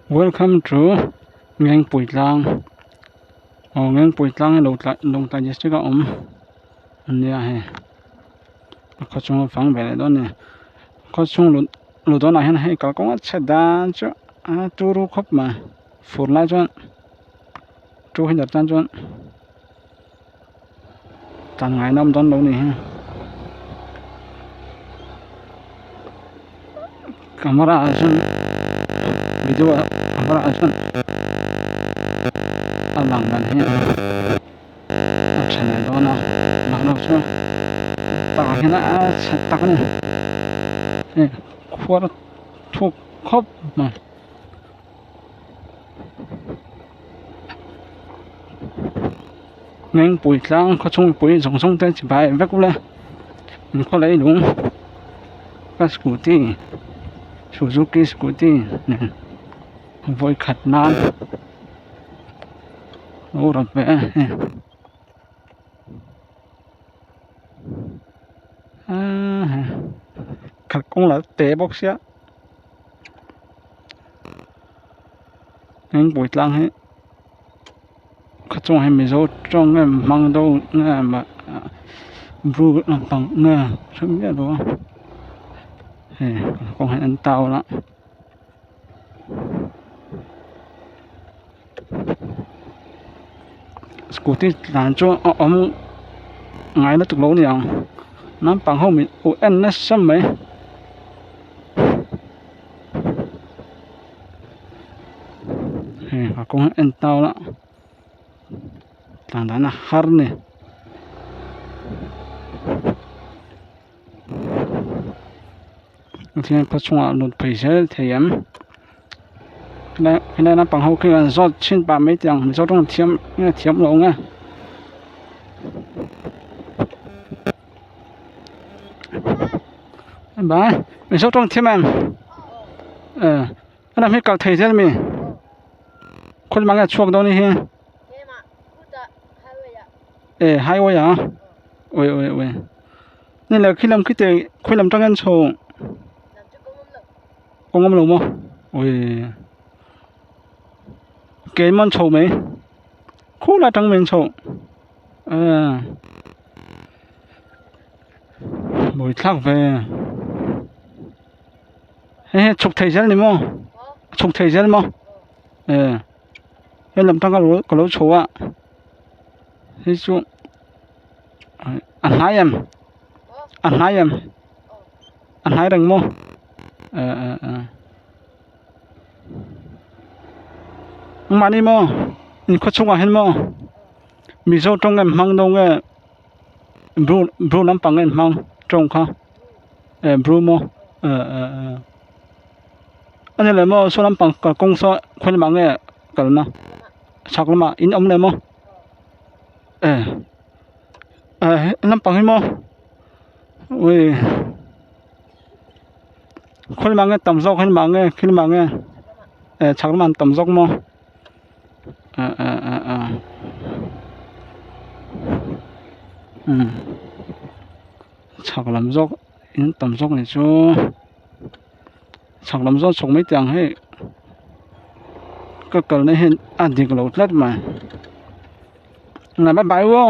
Welcome to Ngengpui tlang aw Ngengpui tlang hi Lawngtlai district a awm a nia hei a khaw chhung a fang ve leh dawn a ni khaw chhung lut luh dawnah hian hei kalkawng a chhe dan chu a turu khawp mai fur lai chuan two wheeler tan chuan tlan ngaina awm dawn lo ni hi camera ah chuan video ah camera ah chuan a lang dan hi a tha leh dawn a lang lo chu takah hian a chhe tak a ni hei khuar thuk khawp mai. Ngengpui tlang khaw chhungpui zawng zawng te chibai vek ula in khaw lei lung ka scooty suzuki scooty nen vawi khat nan lo rawt ve a hei aaa kalkawng lah te bawk sia. Ngengpui tlang hi khaw chungah hian mizo tawng nge hmang deuh nge mah bru lampang nge hre miah lo a hei kawng hi an tau la scooty tlan chu a awm ngai lutuk lo a ni ang naupang ho min en nasa mai. Hei a kawng en tau la tlan dan a har a ni khian khaw chhungah lut phei zel thei em helai helai naupang ho khi an zawt thin pah mai teh ang mizo tawng thiam nge thiam lo nge. Bai mizo tawng thiam em eh a lam hi kal thei zel ami khawi lamah nge a chhuak dawn ni hi eh highway ah ui ui ui ni leh khi lam khi te khawi lam tang hian chho kawng awm lo maw ui keimah an chho mai khulai atang mai an chho. Aaa mawi thlak ve hei hi chhuk thei zel ni maw chhuk thei zel maw eh he lam tang ka lo chho a hei chu a hnai em a hnai em a hnai reng maw eh eh eh mahni maw inkhaw chhungah hian maw. Mizo tawng em hmang dawn nge bru bru lampang em hmang tawng kha eh bru maw eh eh eh a ni leh maw saw lampang kalkawng saw khawi lamah nge kalna chhak lamah in awm leh maw eh eh lampang hi maw ui khawi lamah nge tam zawk khawi lamah nge khi lamah nge eh chhak lamah an tam zawk maw. Ah ah ah ah umm chhak lam zawk in tam zawk ni chu chhak lam zawk chhawk mai teh ang hei ka kalna hian a dik lo tlat mai bye bye u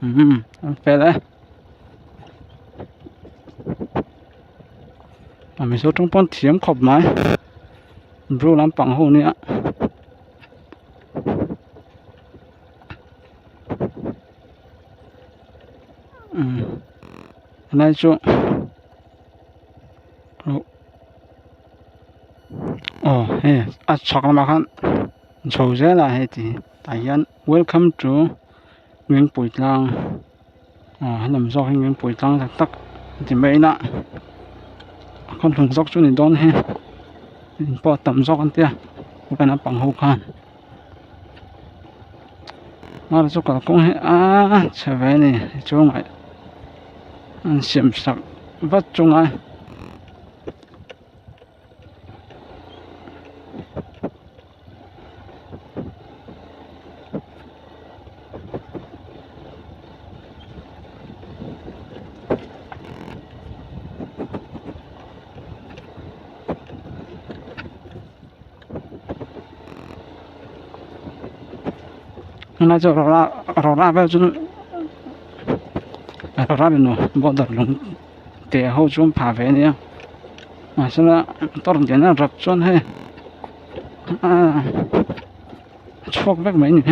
umm an fel e a mizo tawng pawn thiam khawp mai. Bru lampang ho nia umm helai chu aw hei a chhak lamah khan chho zel a hei ti tah hian welcome to Ngengpui tlang aw helam zawk hi Ngengpui tlang tak tak a ti mai ila a khaw hlun zawk chu a ni dawn hi in pawh a tam zawk an tia kan naupang ho khan mara chu kalkawng hi a chhe ve a ni chungah an siam sak vat chunga. Tunlai chu rawra rawra vel chu rawra nu border lung te ho chu an phah ve a nia mahsela motor lian a rap chuan hei aaa a chhuak vek mai a ni.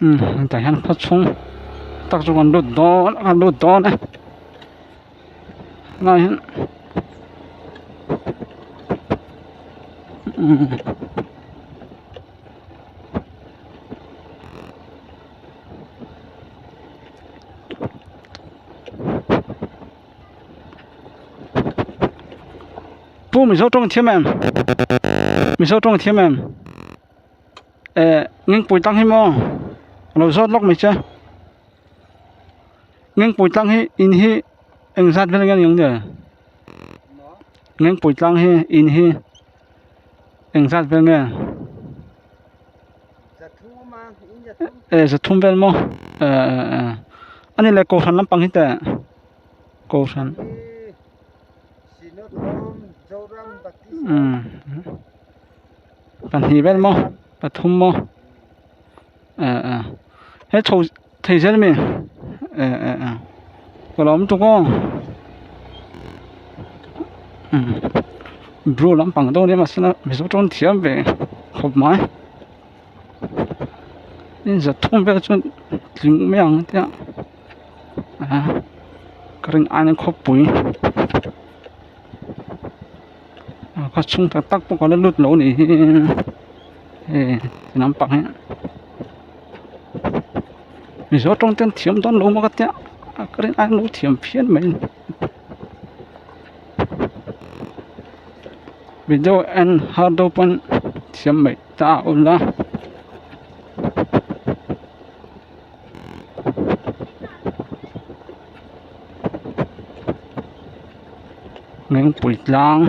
Umm tah hian khaw chhung tak chu kan lut dawn a lut dawn e helai hian umm. Pu Mizo tawng thiam em Mizo tawng thiam em eh Ngengpui tlang hi maw lo zawt lawk mai che Ngengpui tlang hi in hi engzat vel nge ni ang le Ngengpui tlang hi in hi engzat vel nge. Eh zathum vel maw eh eh eh a ni le kohhran lampang hi teh kohhran umm pahnih vel maw pathum maw eh eh he chho thei zel ami eh eh eh ka lo awm tuk aw umm blue lampang deuh ania mahse mizo tawng thiam ve khawp mai. Zathum vel chuan tling mai ang tia ah ka rin aiin khawpui a khaw chhung tak tak pawh ka la lut lo a nih hi hei ti lampang hi mizo tawng te an thiam dawn lo maw ka tia ka rin aiin an lo thiam phian mai a ni video en har deuh pawn thiam mai. Ta ula Mengpui tlang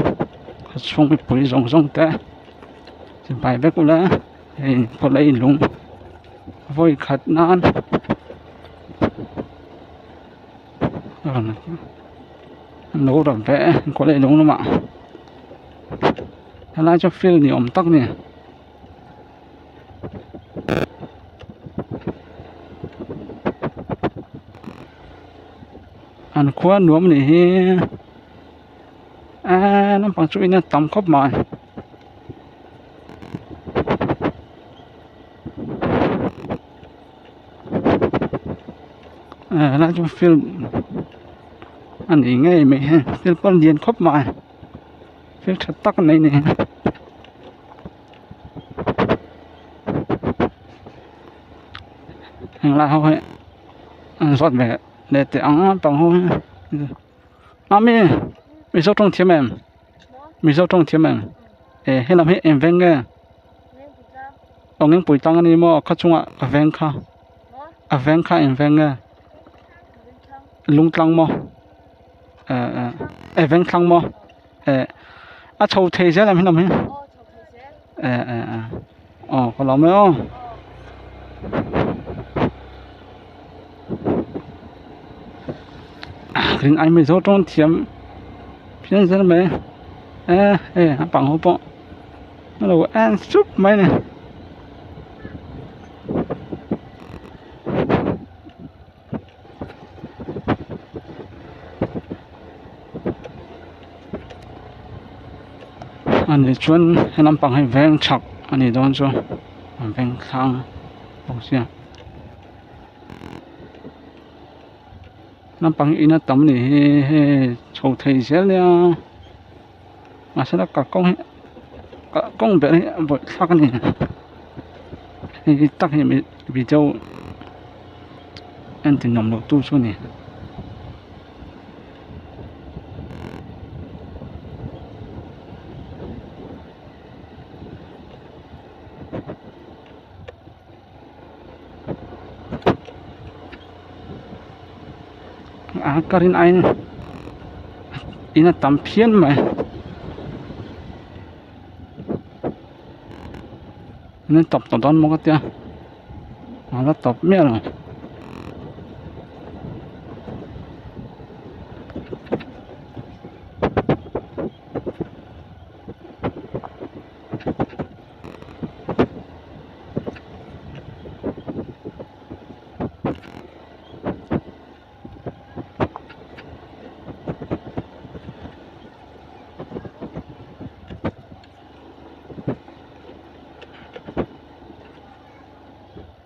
a chhung mipui zawng zawng te chibai vek ula hei khawlai lung vawi khat nan an lo rap ve khawlai lung lamah. Helai chu field ni awm tak a ni. An khua nuam a nih hi eee naupang chu in a tam khawp mai. Eh helai chu field a ni ngei mai hei field pawh a lian khawp mai. Thil tha tak mai a ni. Heng lai ho hi an zawt ve leh teh ang naupang ho hi mami mizo tawng thiam em mizo tawng thiam em eh helam hi eng veng nge aw ngengpui tlang a ni maw khaw chungah a veng kha a veng kha eng veng nge lungtlang maw. Eh eh eh veng thlang maw eh a chho thei zel ang hi lam hi eh eh eh aw ka lawm e aw rin ai mizo tawng thiam phian zel mai eh eh a pang ho pawh a lo en sup mai a ni. Ani chuan he lampang hi veng chhak a nih dawn chu veng thlang bawk sia lampang hi in a tam a nih hi hei chho thei zel nia mahse la kalkawng hi kalkawng ber hi a bawih thlak a ni hei tak hi video en ti nuam lo tu chu a ni. A ka rin aiin. In a tam phian mai in a tawp tawh dawn maw ka tia a la tawp miah lo.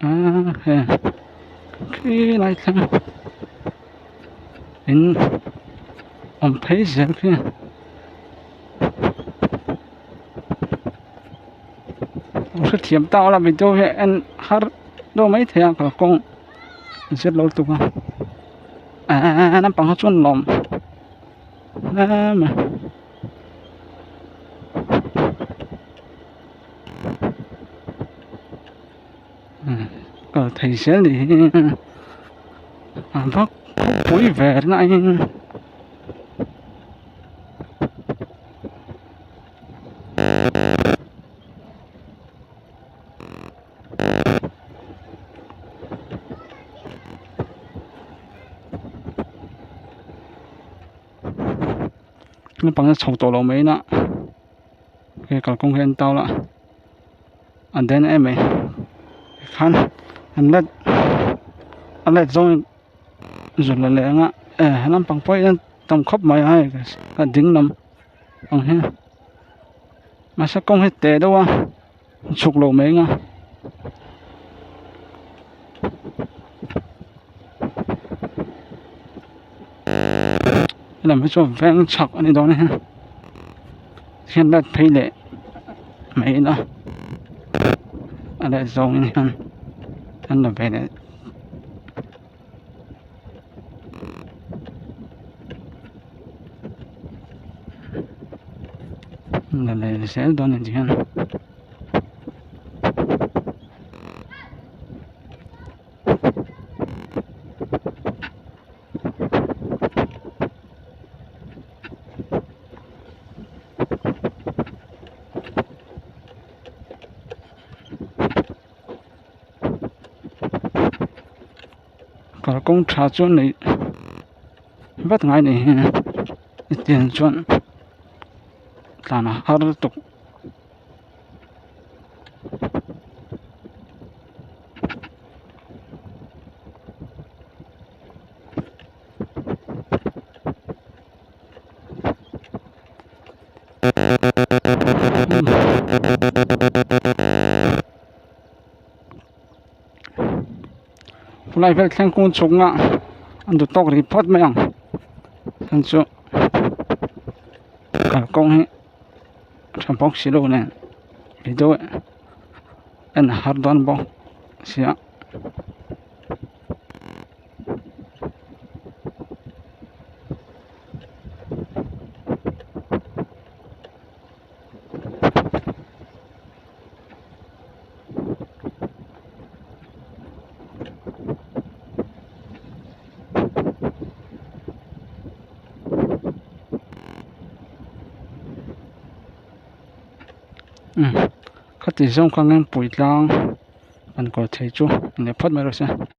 Aaa he khi lai thleng in awm phei zel khi hrethiam ta ula video hi en har deuh maithei a kalkawng zir lo tuk a aaa naupang ho chuan lawm em a kal thei zel ni hi a vak khawpui ve na in. Naupang hi a chho tawh lo mai na he kalkawng hi a en tau la a den em mai tikhan an let a let zawng in zun la leh anga e he lampang pawh hian tam khawp mai a hei a ding lam ang hi mahse kawng hi teh deuh a chhuk loh mai ang a. Helam hi chu veng chhak a ni dawn a hian light phei leh mai ila a leh zawngin hian an la ve leh. La leh zel dawn a ni hian. Kalkawng tha chu neih vat ngai ni hi hetiang chuan tlan a har lutuk. Khulai vel thleng kung chungah an duh tawk rih phawt mai ang chhan chu kalkawng hi a tha bawk si lo nen video en a har dawn bawk sia. Khati zawng kha ngengpui tlang an kawr thei chu ni phawt mai rawh se.